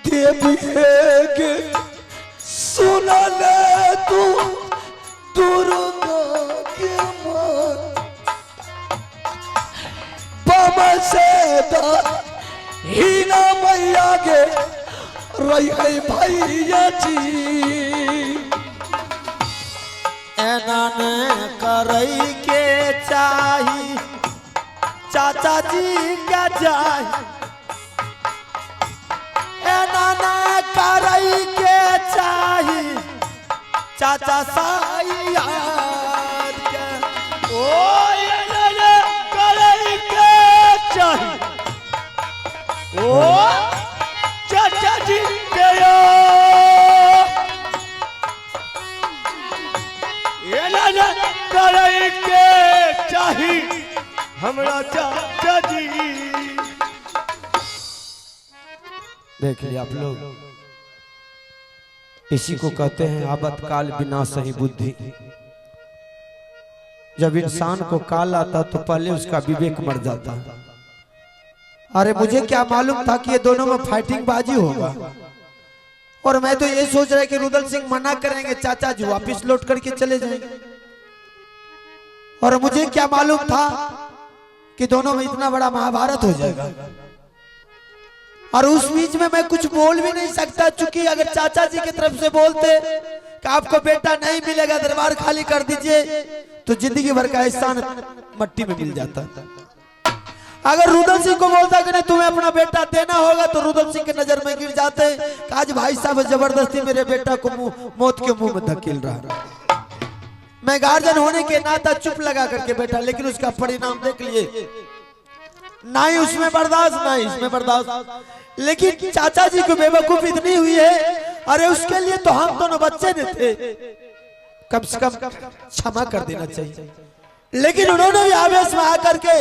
देवी के सुनले तू दुर्गा के मन बम से हीना मैया के रही है भैया जी। एना ने करई के चाही चाचा जी के चाही, एना ने करई के चाही चाचा साई के। ओ एना ने करई के चाही ओ चाचा जी के, एना ने करई के चाही हमरा चाचा जी। देख लिया आप लोग, इसी को कहते हैं आबत काल बिना सही बुद्धि। जब इंसान को काल आता तो पहले उसका विवेक मर जाता है। अरे मुझे क्या मालूम था कि ये दोनों में फाइटिंग बाजी होगा, और मैं तो ये सोच रहा कि रुदल सिंह मना करेंगे, चाचा जी वापिस लौट करके चले जाएंगे, और मुझे क्या मालूम था कि दोनों में इतना बड़ा महाभारत हो जाएगा। और उस बीच में मैं कुछ बोल भी नहीं सकता, चूंकि अगर चाचा जी की तरफ से बोलते कि आपको बेटा नहीं मिलेगा, दरबार खाली कर दीजिए, तो जिंदगी भर का एहसान मट्टी में मिल जाता। अगर रुदल सिंह को बोलता कि नहीं तुम्हें अपना बेटा देना होगा, तो रुदल सिंह के नजर में गिर जाते कि आज भाई साहब जबरदस्ती मेरे बेटा को मौत के मुंह में धकेल रहा है। मैं गार्जियन होने के नाता चुप लगा करके बैठा, लेकिन उसका परिणाम देख लिए, ना ही उसमें बर्दाश्त ना ही इसमें बर्दाश्त। लेकिन चाचा जी को बेवकूफ इतनी हुई है, अरे उसके लिए तो हम दोनों बच्चे नहीं थे, कम से कम क्षमा कर देना चाहिए। लेकिन उन्होंने भी आवेश में आकर के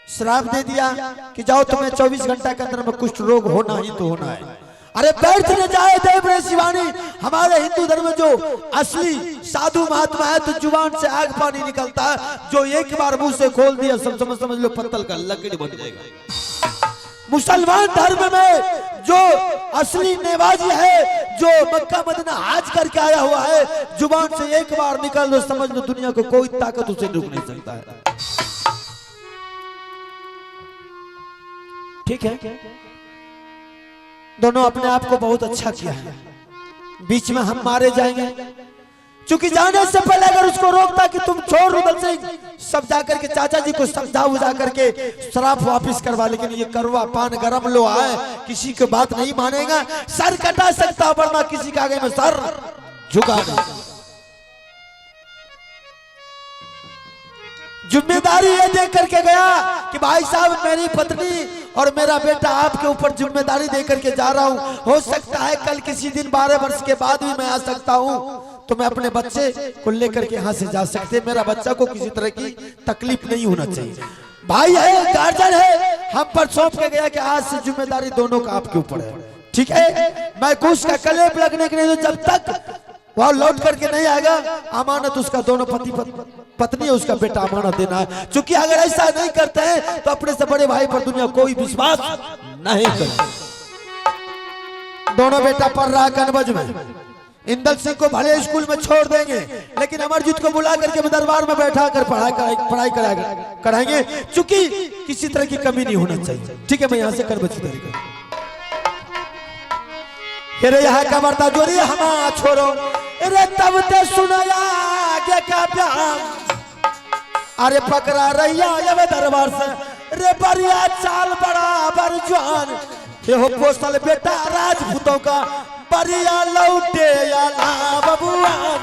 श्राप दे दिया कि जाओ तुम्हें 24 घंटा के अंदर में कुष्ठ रोग होना ही तो होना है। अरे बैठ न जाए देव रे शिवानी, हमारे हिंदू धर्म में जो असली साधु महात्मा है तो जुबान से आग पानी निकलता है, जो एक बार मुंह से खोल दिया सब समझ समझ लो पत्तल का लकड़ी बन जाएगा। मुसलमान धर्म में जो असली नेवाजी है, जो मक्का मदीना हाज करके आया हुआ है, जुबान से एक बार निकल दो समझ लो दुनिया को कोई ताकत उसे रोक नहीं सकता है। ठीक है, दोनों अपने आप को बहुत अच्छा किया है, बीच में हम मारे जाएंगे। क्योंकि जाने से पहले अगर उसको रोकता कि तुम छोड़ रुदल सिंह, सब जाकर के चाचा जी को समझा बुझा करके शराब वापिस करवा, लेकिन ये करवा पान गरम लो आए, किसी की बात नहीं मानेगा, सर कटा सकता वरना किसी के आगे में सर झुका नहीं। जिम्मेदारी ये दे करके गया कि भाई साहब मेरी पत्नी और मेरा बेटा आपके ऊपर जिम्मेदारी दे करके जा रहा हूं, हो सकता है कल किसी दिन 12 वर्ष के बाद भी मैं आ सकता हूं, तो मैं अपने बच्चे को लेकर के यहां से जा सकते, मेरा बच्चा को किसी तरह की तकलीफ नहीं होना चाहिए। भाई है, गार्जियन है, हम पर सौंप के गया कि आज से जिम्मेदारी दोनों का आपके ऊपर है। ठीक है, मैं कुछ का कलेप लगने के नहीं, जब तक वह लौट करके नहीं आएगा अमानत उसका दोनों पति पत्नी है उसका बेटा अमानत देना है। क्योंकि अगर ऐसा नहीं करते हैं तो अपने से बड़े भाई पर दुनिया कोई विश्वास नहीं करती। दोनों बेटा पढ़ रहा है कनबज में, इंदल सिंह को भले स्कूल में छोड़ देंगे, लेकिन अमरजीत को बुला करके दरबार में बैठा कर पढ़ाई कराएंगे, क्योंकि किसी तरह की कमी नहीं होना चाहिए। ठीक है, मैं यहाँ से कनबज की तैयारी अरे यहाँ का बर्ता जोरी हमा छोड़ो, अरे तब ते सुनाया आगे का प्यार, अरे पकड़ा रैया ये दरबार से, रे बरिया चाल बराबर जवान, ये हो पोसल बेटा राजपूतों का, बरिया लौटे या ना बबुआन,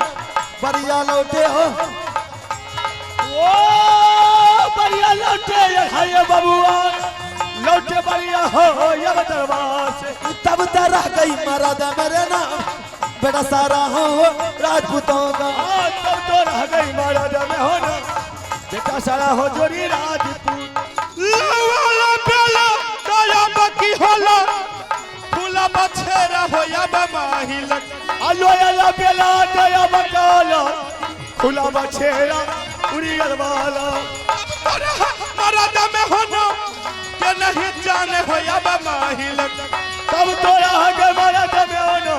बरिया लौटे हो ओ बरिया लौटे या हाय बबुआन, लौटे बरिया हो या दरबार से, तब तो रह गई मरद मेरे नाम बेटा सारा हो राजपूतों का, तब तो रह गई मरद में हो ना बेटा सारा हो जोरी राजपूत। लवाला बेला दया बकी होला फूला बछेरा हो या माही लग, अलोया बेला दया बकाला खुला बछेरा उड़ियल वाला, मरद में हो ना के नहीं जाने हो या माही लग, सब तोरा के मारा जमे होनो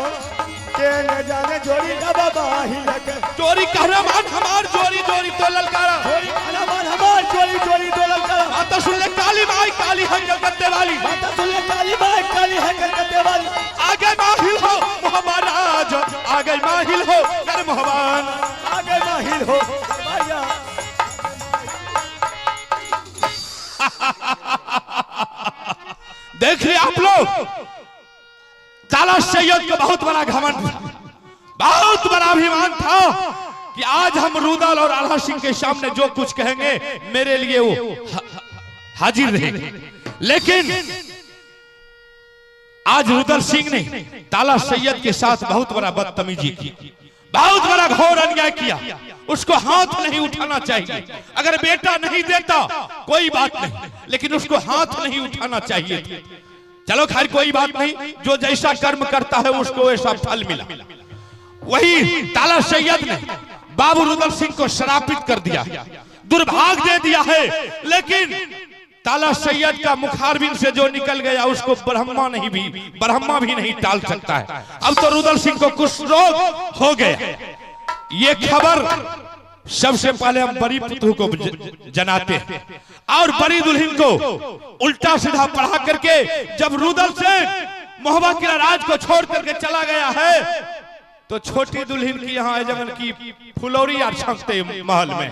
के न जाने जोड़ी ना बाबा ही लगे। चोरी कहना मान हमार जोरी जोरी तो ललकारा। जोड़ी कहना मान हमार जोड़ी जोड़ी तो ललकारा। माता सुन ले काली माई काली है कलकत्ते वाली। माता सुन ले काली माई काली है कलकत्ते वाली। आगे माहिल हो महाराज, आगे माहिल हो कर मोहबान, आगे माहिल हो भैया। देख रहे आप लोग, ताला सैयद का बहुत बड़ा घमंड, बहुत बड़ा अभिमान था कि आज हम रुदल और आल्हा सिंह के सामने जो कुछ कहेंगे मेरे लिए वो हाजिर रहेंगे। लेकिन आज रुदल सिंह ने ताला सैयद के साथ बहुत बड़ा बदतमीजी की, बहुत बड़ा घोर अन्याय किया। उसको हाथ नहीं उठाना चाहिए। अगर बेटा नहीं देता कोई बात नहीं, लेकिन उसको हाथ नहीं उठाना चाहिए। चलो खैर कोई बात नहीं, जो जैसा कर्म करता है उसको वैसा फल मिला। वही ताला सैयद ने बाबू रुदल सिंह को शरापित कर दिया, दुर्भाग्य दे दिया है। लेकिन ताला सैयद का मुखारबिन से जो निकल गया उसको ब्रह्मा नहीं भी, ब्रह्मा भी नहीं टाल सकता है। अब तो रुदल सिंह को कुछ रोग हो गया। ये खबर सबसे पहले हम बड़ी पुत्र को जनाते हैं और बड़ी दुल्हन को उल्टा सीधा पढ़ा करके जब रुदल से मोहबा किला राज को छोड़ करके चला गया है तो छोटी दुल्हन की यहाँ जमन की फुलौरी और छांकते महल में।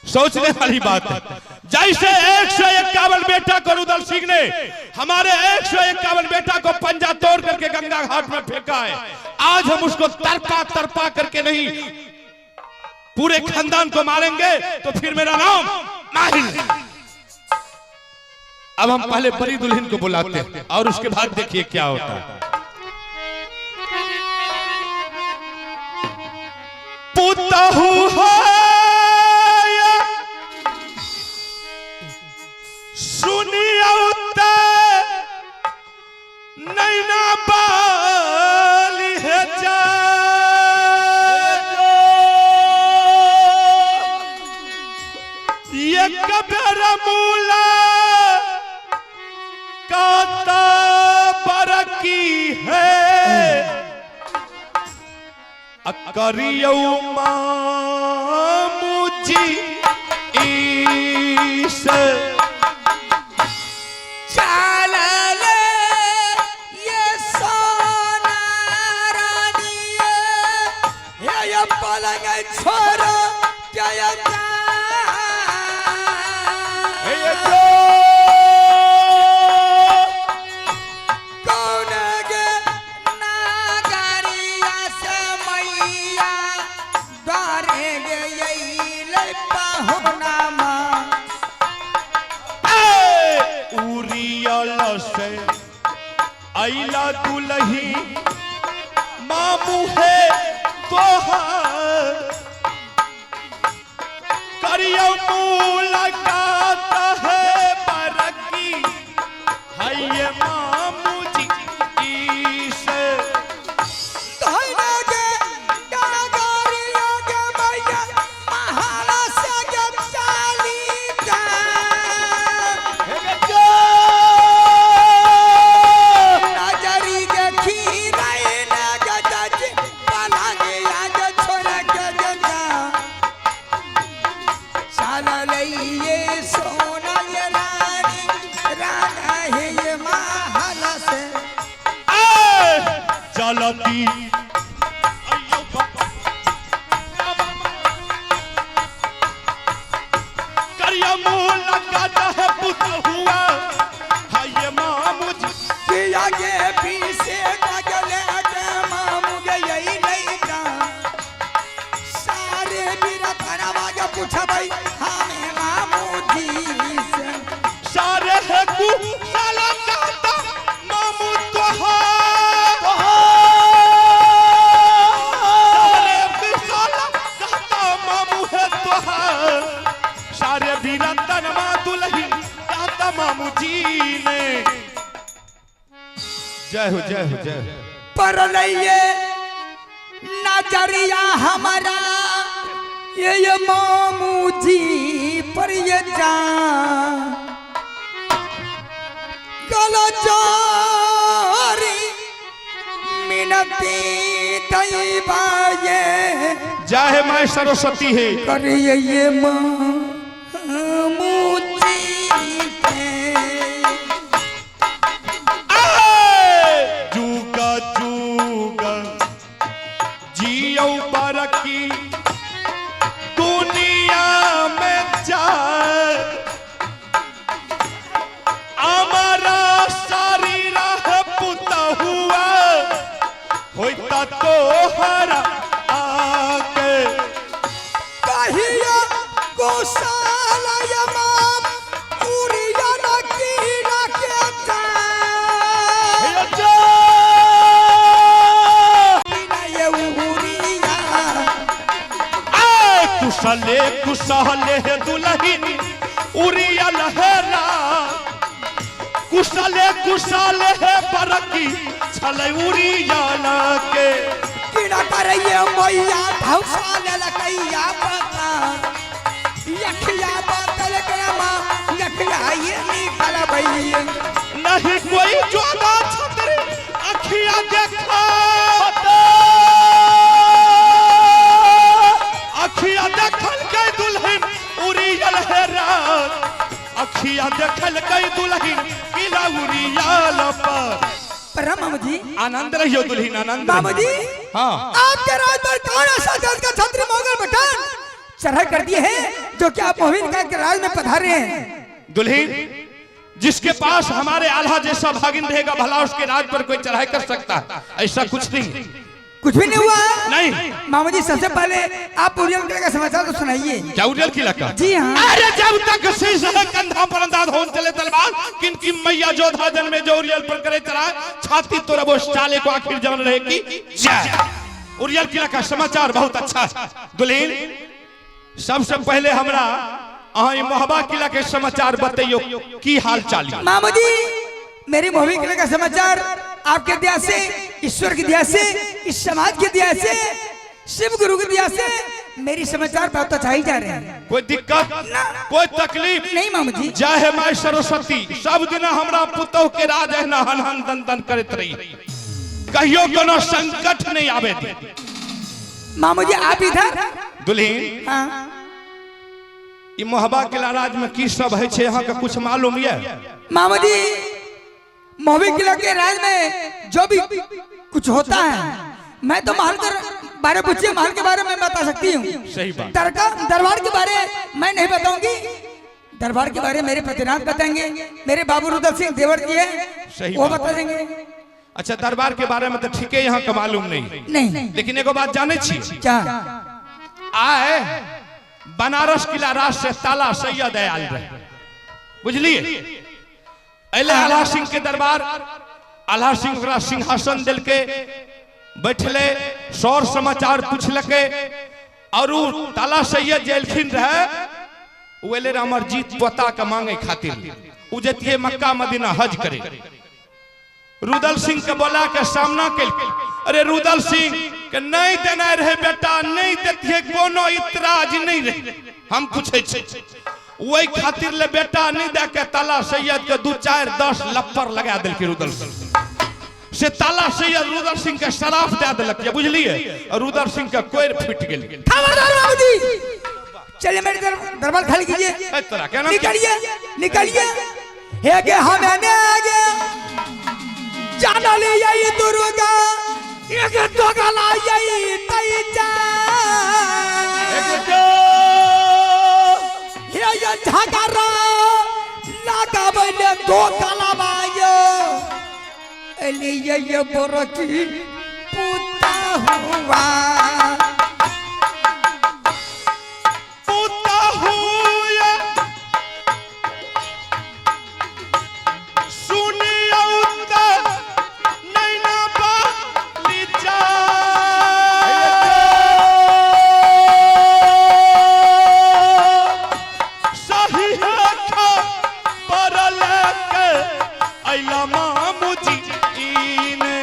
सोचने वाली बात है। जैसे 151 बेटा को रुदल सिंह ने हमारे 151 बेटा को पंजा तोड़ करके गंगा घाट में फेंका है, आज हम उसको तरपा तरपा करके नहीं पूरे खानदान को मारेंगे तो फिर मेरा नाम माहिल। अब हम पहले बड़ी दुल्हन को बुलाते हैं और उसके बाद देखिए क्या होता है। पुतहु है सुनियो नैना बाली है जा, ये कबर मूला काता बरकी है करियो मामू जी ईस पलंग छोरो क्या कौन गे नागरिया से मैया द्वारे गे अइलै पहुना माँ। उरियल से अइला दुलही मामू है तोहार करियो मुलाकात है बरकी है ये मामू जी ईस धैना गे नागरिया गे मैया महाला से गे चाली जा। नजरी गे खीराई ना गे चाची पलंग आज छोड़ के जा। चल लइये सोना ये रानी राना है ये महल से। चलती करियो मुलाकात है पुत हुआ है ये मामू जी किया गे पीछे गले के मामू गे यही नहीं जा। सारे बीरा थाना के पूछा भाई हमें मामू जी से। सारे है कु साला कहता मामू तो सारे साला कहता मामू है तो सारे बीरा तनमा दुलही कहता मामू जी ने। जय हो जय हो जय हो। पर लइये नजरिया हमारा ये मामू जी पर ये जा। कल चोरी मिनती दैबाये जाहे माय सरस्वती है। करिए ये मामूजी के। जुगा जुगा जियो बरकी दुनिया में जाए, हमारा सारी राह पुता हुआ होता तो हरा आके। कहिया गोशाला माम उड़िया न कीड़ा के ये उड़िया। आए कुशले कुशले दुलहिन उरिया लहरा, कुशले कुशले है बरकी छल उरिया के। कीड़ा करैये मैया धौसा ललकैया पता यखिया बदल के माँ यखिया ये निकल भैया। नहीं कोई जोदा छत्र अखिया देखा, अखिया देखल के दुल्हन उरियल है रात, अखिया देखल के दुल्हन किला उरियल पर। परम मामू जी आनंद रहियो दुल्हन, आनंद मामू जी। हाँ। आपके राज पर कौन ऐसा देश का छत्री मोगल पठान चढ़ाई कर दिए हैं जो कि आप मोहिन खान के राज में पधारे हैं? दुल्हन, जिसके पास हमारे आल्हा जैसा भागिन रहेगा, भला उसके राज पर कोई चढ़ाई कर सकता है? ऐसा कुछ नहीं। कुछ भी नहीं हुआ है? नहीं। मामू जी, सबसे पहले आप उरियल किले का समाचार तो सुनाइए। क्या उरियल किला का? जी हाँ। अरे जब तक शीश है कंधा पर अंदाज होन चले तलवार, किनकी मैया जोधा जन में जो उरियल पर करे चढ़ाए, छाती तो रबो चाले को आखिर जवन रहे की जय। उरियल किला का समाचार बहुत अच्छा है दुल्हन। सबसे पहले हमरा अहाँ ई मोहबा किला के समाचार बतैयो, की हाल चाल ये? मामू जी, मेरी मोहबी किले का समाचार आपके दया से, ईश्वर की दया से, इस समाज की दया से, शिव गुरु की दया से मेरी समाचार बहुत अच्छा ही जा रहे हैं। कोई दिक्कत, कोई तकलीफ? नहीं मामू जी। जय हे my Saraswati, सब दिन हमरा पुतोह के राज एहना हन हन दन दन करैत रही, कहियो कोनो संकट नहीं आवे दी। मामू जी आप इधर। दुल्हन, हाँ। ई मोहबा किला राज में की सब है छे, यहाँ के कुछ मालूम ये? मामू जी, मोहबी किला के राज में जो भी कुछ होता है, मैं तो महल के बारे पूछिए, महल के बारे में बता सकती हूँ। सही बात। दरबार के बारे मैं नहीं बताऊंगी, दरबार के बारे मेरे पतिनाथ बताएंगे, मेरे बाबू रुद्र सिंह देवर जी है, सही वो बात। बता देंगे। अच्छा, दरबार के बारे में तो ठीक है, यहाँ का मालूम नहीं। नहीं। लेकिन एगो बात जाने छी? क्या? आए बनारस किला राज से ताला सैयद आयल रहे, बुझलिए? अले आल्हा सिंह के दरबार, आल्हा सिंह ओकरा सिंहासन दिल के बैठले, सौर समाचार पूछलके, और उ ताला सैयद जे एलखिन रहे, उ एले रहे अमरजीत पोता के मांगे खातिर, उ जतिये मक्का मदीना हज करे। रुदल सिंह के बोला के सामना के, अरे रुदल सिंह के नहीं देना रहे बेटा, नहीं देतिये कोनो इतराज नहीं रहे, हम पूछे छी वही खातिर ले बेटा नहीं दे के ताला सैयद के 2 4 10 लप्पर लगा दिल रुदल सिंह से। ताला सैयद रुदल सिंह के शराफ दे दिलक, बुझलिए? और रुदल सिंह के कोर फूट गेल। खबरदार बाबूजी, चलिए मेरे दरबार खाली कीजिए। ए तोरा केना? निकलिए निकलिए। हे के हमें ने आगे जाना ले यही दुर्गा एक तो गला यही तई जा हे ये झगड़ा लगा बने दो कलाबायो एली ये बोरकी पुता हुआ पुता हुआ सुनियो त नैना बाली जा सही है खबर लेके अइला मामूजी ने।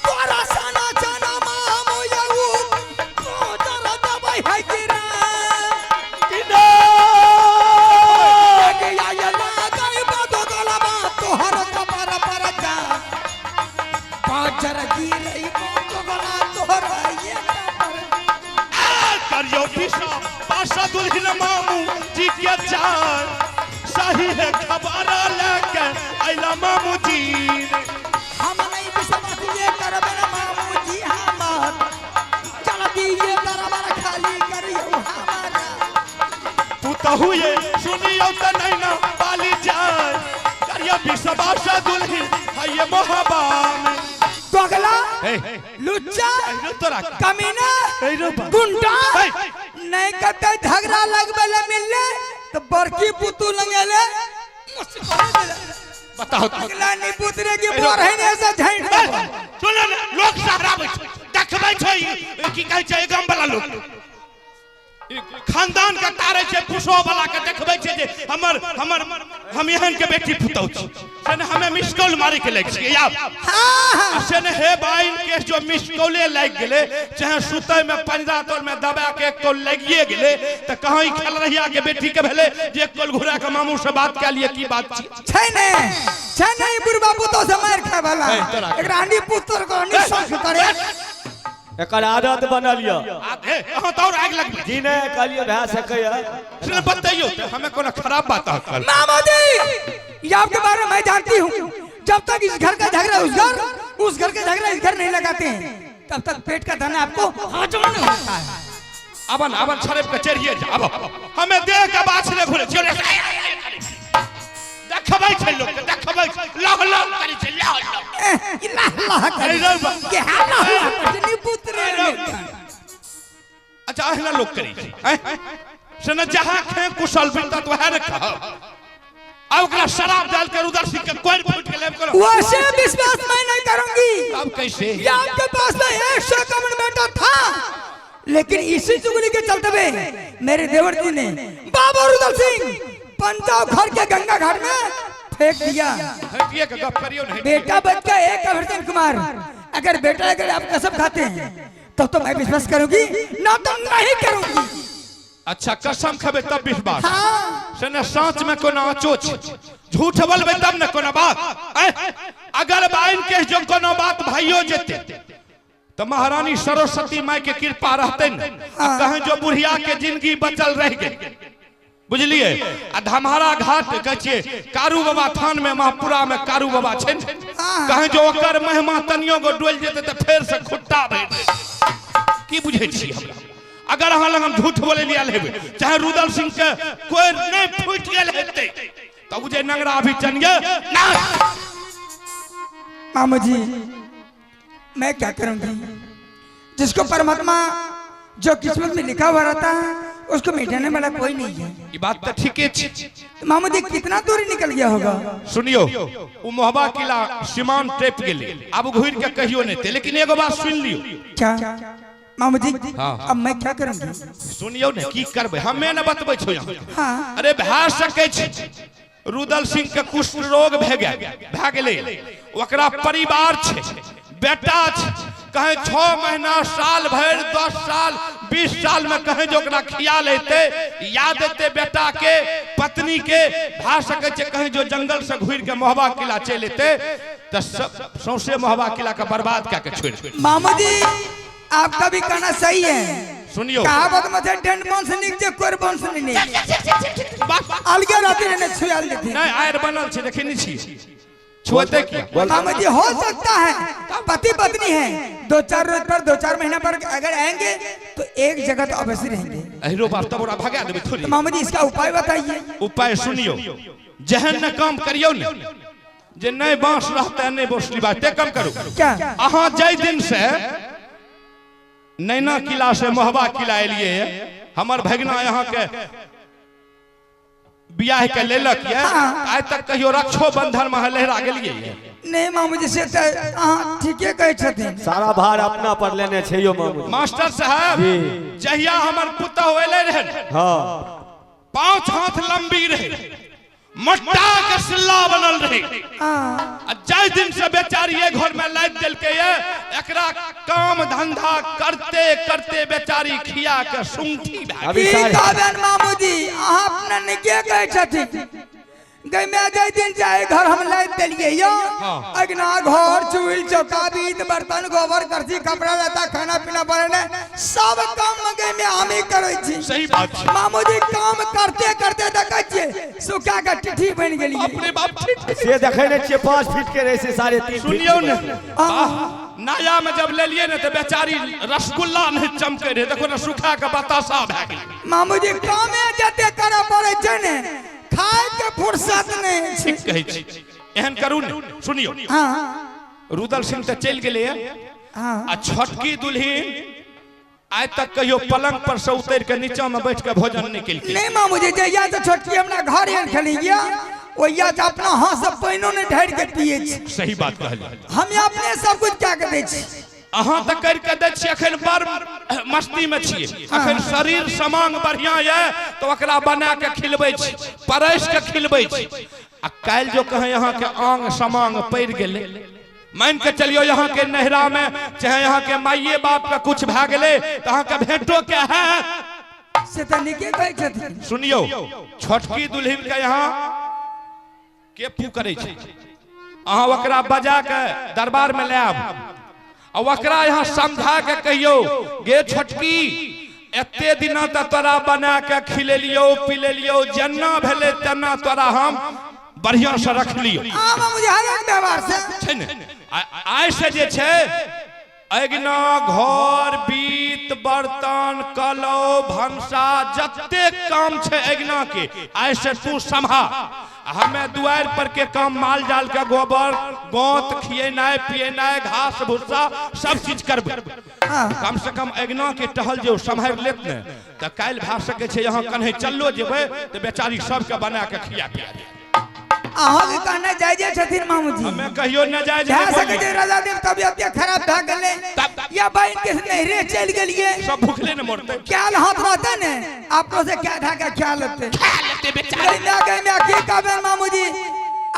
तोरा सना चना मामू ये दुल्हन मामू जी के चाल सही है खबर लेके अइला मामू जी रे। हम नहीं विश्वास ये करबे न मामू जी हमार चल दिए दरबार खाली करियो हमारा तू तो हुए सुनियो त नहीं ना पाली जाए करियो विश्वास दुल्हन है ये मोहबा में दोगला ए, लुच्चा अहिरो तोरा कमीना अहिरो बा। गुंडा हे। नहीं कते झगड़ा लगबे ले मिलले तो बड़की पुतू लंगेले बताओ तो। अगला नहीं पुतरे की बोर है नहीं ऐसा झंड ए, सुनो ने लोग सहराबै छै देखबै छै ई की कहै छै गाम वाला लोग ई खानदान के तारे छै पुसो वाला के देखबै छै जे हमर हमर हम एहन के बेटी पुतौ छी से ने हमे मिस कॉल मारे के लागि छियै आब हाँ हाँ से ने हे बाइन के जो मिस कॉले लागि गेलै चाहे सुतै में पंजरा तोर में दबा के एक कॉल लागिए गेलै तऽ कहाँ ई खेल रहिया के बेटी के भेलै जे एक कॉल घुरा के मामू से बात कए लिए की बात छी छै ने छै ने ई बुढ़बा पुतो से मार खाय वाला ए, तोरा के। एकरा अंडी पुत्र को अंडी शौक करे एकर आदत बनल यऽ आ हे अहाँ तऽ और आगि लगबै जी नहि कहलियै भए सकैए से बतैयौ तऽ हमे कोनो खराब बात अहाँ कहल मामा जी ये आपके बारे में मैं जानती हूँ जब तक इस घर का झगड़ा उस घर उस घर का झगड़ा इस घर नहीं लगाते हैं तब तक पेट का दाना आपको हजम नहीं होता है आबन आबन छड़े के चढ़िए जा आब हमे देह के बाछले घुरे छियै रे। देखबै छै लोक के देखबै छै लह लह करै छै लह लह एह, ई लाह लाह करे अरे रौ बा। के हाँ लाह लाह करे नहीं पुत्र अरे रौ। अच्छा अहिना लोक करै छै हैं? से न जहाँ खे कुशल बिनता तो वएह ने कहब आब ओकरा शराब डाल के उधर सिंह के कोर फूट के लेब करो वैसे विश्वास मैं नहीं करूंगी अब कैसे ये आपके पास में 100 कमर बेटा था लेकिन इसी चुगली के चलते हुए मेरे देवर जी ने बाबा रुदल सिंह पंजाब घर के गंगा घाट में फेंक दिया हटिए के गप करियो ने बेटा बच गया एक अभरचंद कुमार अगर बेटा अगर आप कसम खाते हैं तब तो मैं विश्वास करूंगी ना तो नहीं करूंगी अच्छा कसम खेबै तब विश्वास हाँ से ने साँच में कोनो आँचो छै झूठ बोलबै तब ने कोनो बात ऐं? अगर बाइन के जो कोनो बात भाइयो जेते तो महारानी सरस्वती माय के कृपा रहते ने आ कहें जो बुढ़िया के जिंदगी बचल रह गई बुझलिए आ धमहारा घाट कहै छियै कारू बाबा थान में महापुरा में कारू बाबा छै ने कहें जो ओकर महिमा तनियो गो डोल जेते तऽ फेर से खुट्टा भरि जेतै। की बुझै छी हमरा अगर अहाँ लग हम झूठ बोले लिया हेबै चाहे रुदल सिंह के कोई नहीं फूटि गेल हेतै तऽ ओ जे नंगरा अभी चनिये ना मामू जी मैं क्या करूंगी जिसको परमात्मा जो किस्मत में लिखा हुआ रहता है उसको मिटाने वाला कोई नहीं है ई बात तऽ ठीके छै तो मामू जी कितना दूरी निकल गया होगा सुनियो ओ मोहबा किला सीमान टपि गेलै आब घुरि के कहियो नहि ते लेकिन एगो बात सुनि लियो क्या मामू जी हाँ। अब मैं क्या करूंगी सुनियो ने की करबै हमे ने बतबै छौ यहाँ हाँ अरे भए सकै छै रुदल सिंह के कुष्ठ रोग भए गेल भए गेलै ओकरा परिवार छै बेटा छै कहें 6 महीना साल भरि 10 साल 20 साल में कहें जो ओकरा खियाल एतै याद एतै बेटा के पत्नी के भए सकै छै कहें जो जंगल से घुरि के मोहबा किला चलि एतै तऽ सब सौंसे मोहबा किला के बर्बाद कए के छोड़ि देतै। मामू जी आपका भी कहना सही है सुनियो कहावत में डेंड वंश निक जे कोर वंश निक अलगे रहते रहने छुआल देते नहि आयर बनल छै देखै नहि छियै छुएतै किया मामा जी हो सकता है पति पत्नी है दो चार रोज पर दो चार महीना पर अगर आएंगे तो एक जगह तो अवश्य रहेंगे अहिरो बाप तब ओकरा भगा देबै थोड़ी तो मामा जी इसका उपाय बताइए उपाय सुनियो जेहन ने काम करियौ ने जे नहि बांस रहतै नहि बोसली बात ते कम करू क्या अहाँ जाहि दिन से नैना किला से मोहबा किला एलियै हमर भगना यहाँ के बियाह के लेलक ये आइ तक कहियो रक्षो बंधन में लहरा गेलियै ये नहीं मामू जी से तो अहाँ ठीके कहै छथिन सारा भार अपना पर लेने छै यौ मामू मास्टर साहब जी। जहिया हमर पुतहु एलै रहै ने, हाँ 5 हाथ लंबी रहे मोटा के सिल्ला बनल रहे हाँ आ जाहि दिन से बेचारी ये घर में लादि देलकै ये एकरा काम धंधा करते करते बेचारी खिया के सुंठी भए अभी की सारे कहबनि मामू जी अहाँ अपना नीके कहै छथिन गई मैं जाय दिन जाए घर हम लाइट देलिए यो। हाँ। अगना घर चूल चौका बीत बर्तन गोबर करसी कपड़ा लत्ता खाना पीना बनेने सब काम गई में हम ही करै छी। सही बात छै। मामूजी काम करते करते देखै छियै सुखा के टिठी बनि गेलियै। अपने बाप ठीक। से देखै नहि छियै, 5 फीट के रहै से 3.5 फीट। सुनियौ ने, वाह, नया में जब लेलिए ने तऽ बेचारी रसगुल्ला नहीं चमके रहे, देखो ने सुखा के बतासा भए गेलै। मामूजी कामे जते करऽ पड़ै छै ने, खाय के फुर्सत नहि छै। ठीक कहै छी। एहन करू ने, सुनियौ। हाँ। रुदल सिंह तऽ चलि गेलैए। हाँ। आ छोटकी दुल्हिन आइ तक कहियो पलंग पर से उतरि के नीचा में बैठ के भोजन नहि केलकै। नहीं मामूजी, जहिया से छोटकी हमरा घर आयल छलियै ओहिया से अपना हाथ से पानिओ नहि ढारि के पियै छी। सही बात कहलियै। हम अपने सब कुछ कए के दै छी। अहाँ तऽ करि के दै छियै, अखन बड़ मस्ती में छियै, अखन शरीर समांग बढ़िया यऽ तऽ ओकरा बना के खिलबै छी, परसि के खिलबै छी। आ काल्हि जो कहे अहाँ के आंग समांग पड़ि गेलै, मान के चलियो यहाँ के नहरा में चाहे यहाँ के माइये बाप के कुछ भए गेलै तऽ अहाँ के भेंटो के है। से तऽ नीके कहै छथिन। सुनियो, छोटकी दुल्हिन के यहाँ के फू करै छै, अहाँ ओकरा बजा के दरबार में ले आबू आ ओकरा यहाँ समझा के कहियो, गे छोटकी एते दिना तऽ तोरा बना के खिलेलियौ पिलेलियौ, जेना भेलै तेना तोरा हम बढ़िया से रखलियौ। हाँ मामूजी, हर एक व्यवहार से छै ने। आइ से जे छै अगिना घर बीत बर्तन कलौ भनसा जते काम छै अगिना के, आइ से तू सम्हा। हमें दुआरि पर के काम माल जाल के गोबर गोंत खिएनाइ पिएनाइ घास भूसा सब चीज करबै। कम से कम अगिना के टहल जे सम्हारि लेत ने तऽ काल्हि भए सकै छै यहाँ कन्हे चललो जेबै तऽ बेचारी सबके बना के खिया पिया देत। अहाँके कहने जाय जे छथिन मामूजी। हमें कहियो न जाय जे भए सकै छै राजा देव तबियत खराब भए गेलै या बहिन के नैहरे चलि गेलियै, सब भूखले ने मरतै। ख्याल हाथ रहतै ने अपनो से क्या ढाका ख्याल होतै। लेतै बेचारी। गई मैं की कहबै मामूजी,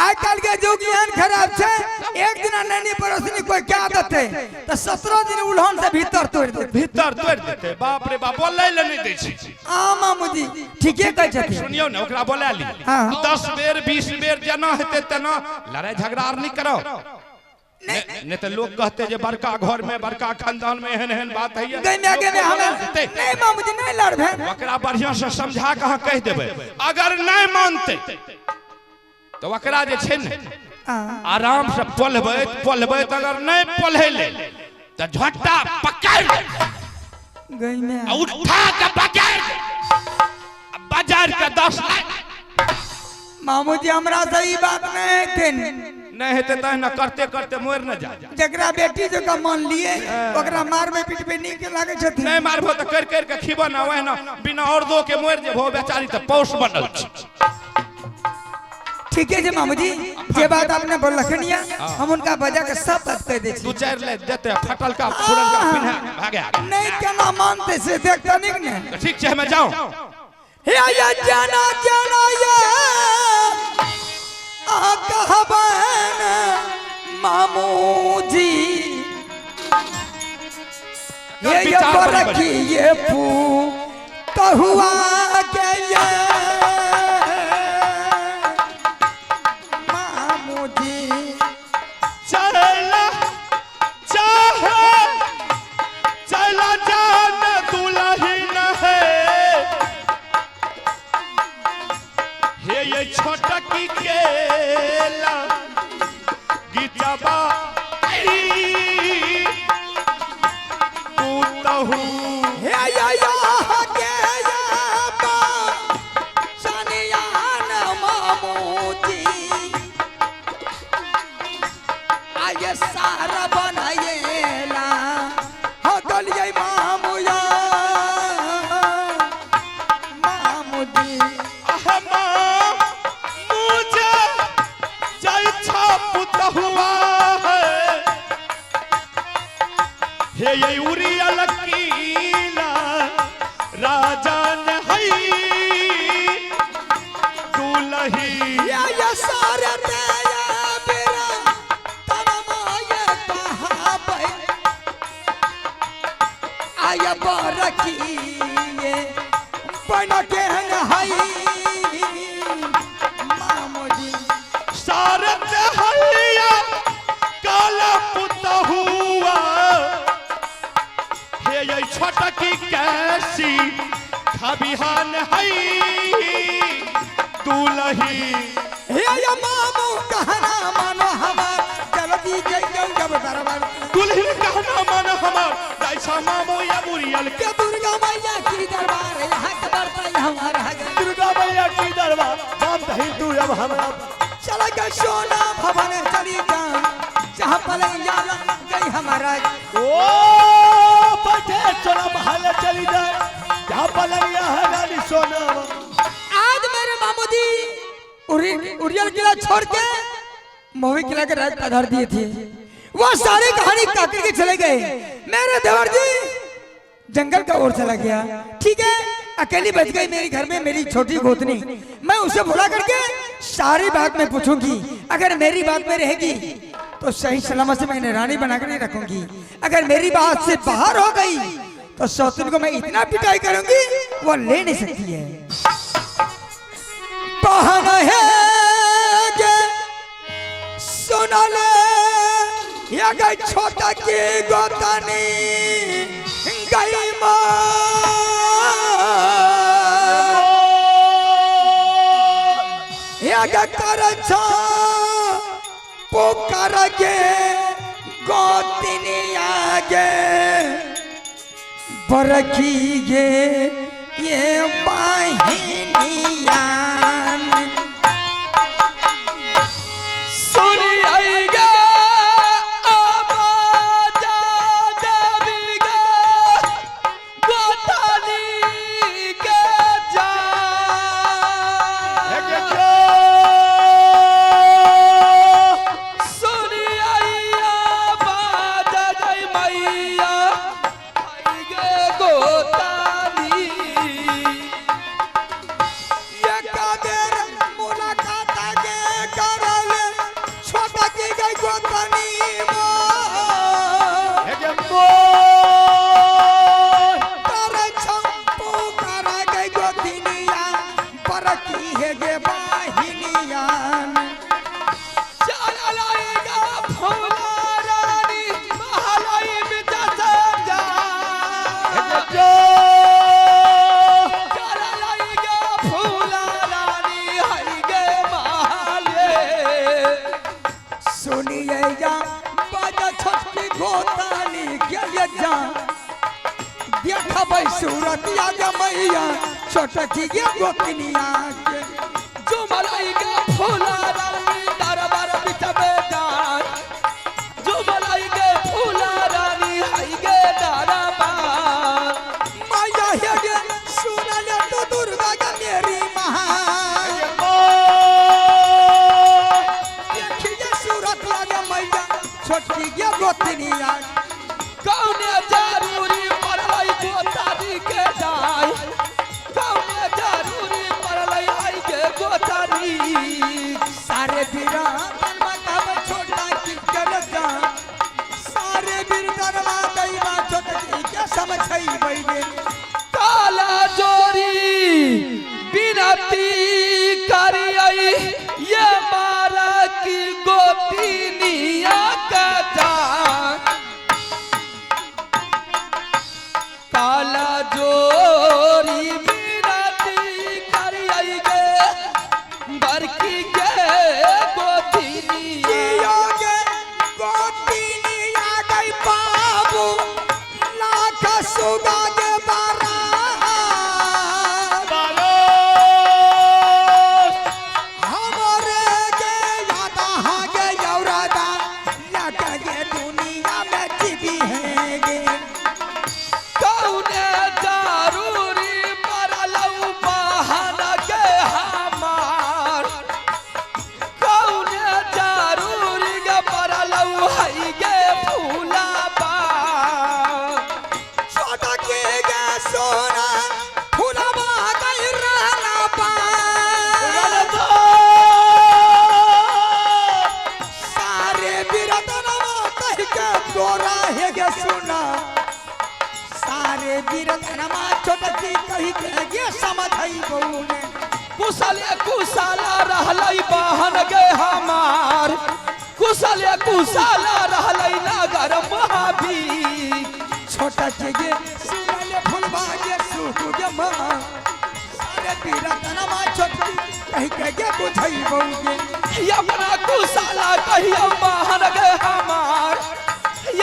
आइ काल्हि के युग एहन खराब छै, एक दिन नैनी पड़ोसनी कोई क्या देतै तऽ 17 दिन उल्हन से भीतर तोड़ि देतै। भीतर तोड़ि देतै। बाप रे बाप, बोलै लए नहि दै छै। आ मामूजी ठीके कहै छथिन। सुनियौ ने, ओकरा बोला ली। हाँ। 10 बेर 20 बेर जेना हेतै तेना लड़ाई झगड़ा आर नहि करो, नहीं तऽ लोग कहते जे बड़का घर में बड़का खानदान में एहन एहन बात है। गई मैं हमें नहीं मामूजी नहीं लड़बै। ओकरा बढ़िया से समझा के अहाँ कहि देबै, अगर नहीं मानते तऽ ओकरा जे छै ने आराम से पोलबैत पोलबैत अगर नहीं पोल्हेलै तऽ झोटा पकड़ि गई मैं आ उठा के बजारि बजारि के 10 लाख। मामूजी हमरा से ई बात नहीं हेतै। नहीं हेतै तहन करते करते मरि न जा। जकरा बेटी जकाँ मान लिए ओकरा मारबै पिटबै नीक लागै छथिन। नहीं मारबो तऽ करि करि के खीबो ना, ओहिना बिना औरदो के मरि जेबो बेचारी तऽ पौष बनल छै। ठीके छै मामूजी, जे बात आपने बोललखिन या हम उनका बजा के सब बात कह दै छी। 2-4 ले देते फटलका फुरलका पिन्हा भागे। नहीं केना मानते से देखते नीक ने। ठीक छै, हमे जाओ। हे या जाना जाना ये आ कहबन मामूजी, ये ये बरखिए फू कहुआ के ये मामूजी। चला चाहे चला जान दुल्हन है, हे ये छोटकी केला गिचबा पुतहु। हे या या के या बा सनियान मामूजी, आये सारा बनायेला हो गलियै मामूया मामूजी। अहमा मुझे जय छा पुतहुआ है, हे ये उरिया लकीला राजा ने हई दुलही। या या सारे तेया बेरा तनमाये कहाबै आय बरखिए बन केहन हई मामूजी। अभिहान है दुलही। हे या मामू कहना मानो हमार, जल्दी जइयो जब दरबार। दुल्हन कहना मानो हमार, जैसा मामो या बुरियल के दुर्गा मैया की दरबार, यहाँ के बरता हमारा गए। दुर्गा मैया की दरबार नाम दही तू अब हमरा। चला गए सोना भवन चली जा, जहाँ पलैया गई हमारा। ओ बैठे सोना महल चली जाए, जहाँ पलंगिया है रानी सोना। आज मेरे मामू जी उरियल किला छोड़ के मोही किला के राज पधार दिए थे। वो सारी कहानी काकर के चले गए। मेरे देवर जी जंगल का ओर चला गया। ठीक है, अकेली बच गई मेरी घर में मेरी छोटी गोतनी। मैं उसे बुला करके सारी बात मैं पूछूंगी। अगर मेरी बात में रहेगी तो सही सलामत से मैंने रानी बनाकर नहीं रखूंगी। अगर मेरी बात से बाहर हो गई तो सौतन को मैं इतना पिटाई करूंगी वो ले नहीं सकती है। बहन है के सुन ले या गई छोटा की गोतनी गई माँ, या गई कर पुकार के गोतनी आगे बरखी गे ये बाहिनियान। सुनिएगा आवाज देवी गे गोतानी के जा। सुनिए आवाज जय मैया आई गे गोतानी। ये कादेर मुलाकात के करल छोटा की गई गोतनी मोर। तर छम्पू कर गई गोतनिया बरकी है गे बाहिनियान। चल लाएगा फूला रानी महलाई में जा। चल लाएगा फूला रानी हई गे महले। सुनिए जा बाजा छोटकी गोतानी के ये जा, देखबै सूरतिया गे मैया छोटकी गे गोतनिया के। जो मलाइका फूला रानी दरबार बिच में जान, जो मलाइका फूला रानी हई गे दरबार। मैया हे गे सुनले तो दुर्गा गे मेरी माँ, देखिए सूरतिया गे मैया छोटकी गे गोतनिया। कौने जरूरी पड़लै गोतारी के जाय, कौने जरूरी पड़लै आई गे गोतारी। सारे बीरा तनमा कहबै छोटा की कर जा, सारे बीर तनमा दैवा छोटकी के समझै बैगे। काला जोरी बिनती करियई ये मारा की गोतिनिया का जान। काला जोरी बिनती करियई गे बरकी के गोतिनिया। जियो गे गोतिनिया गई बाबू लाख सुगा गे बारा, हमरे गे यादा गे यौरादा लग गे दुनिया में जीवी है गे। कौने जरूरी पड़लौ बहन के हमार, कौने जरूरी गे पड़लौ हई गे फूलाबा। छोटा के गे सोना फुलवा गई रहना पा, सारे बिरदनवा कह के तोरा हे गे सुना, सारे बिरदनवा छोटकी कही के गे समझई बौने। कुशले कुशला रहलै बहन गे हमार, कुशले कुशला रहलै नगर महावीर। छोटा के गे सुनले फुलवा गे सुख गे माँ, पीरा तना छोटकी कही के गे बुझई बउगे। अपना कुशाला कहियो बहन गे हमार,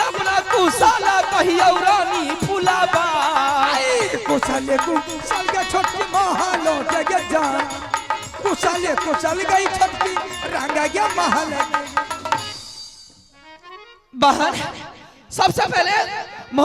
अपना कुशाला कहियो रानी फुलाबा। कुशल कुशल के छोटकी महलो के गे जान, कुशल कुशल गई छोटकी रंग गया महल। बहन सबसे पहले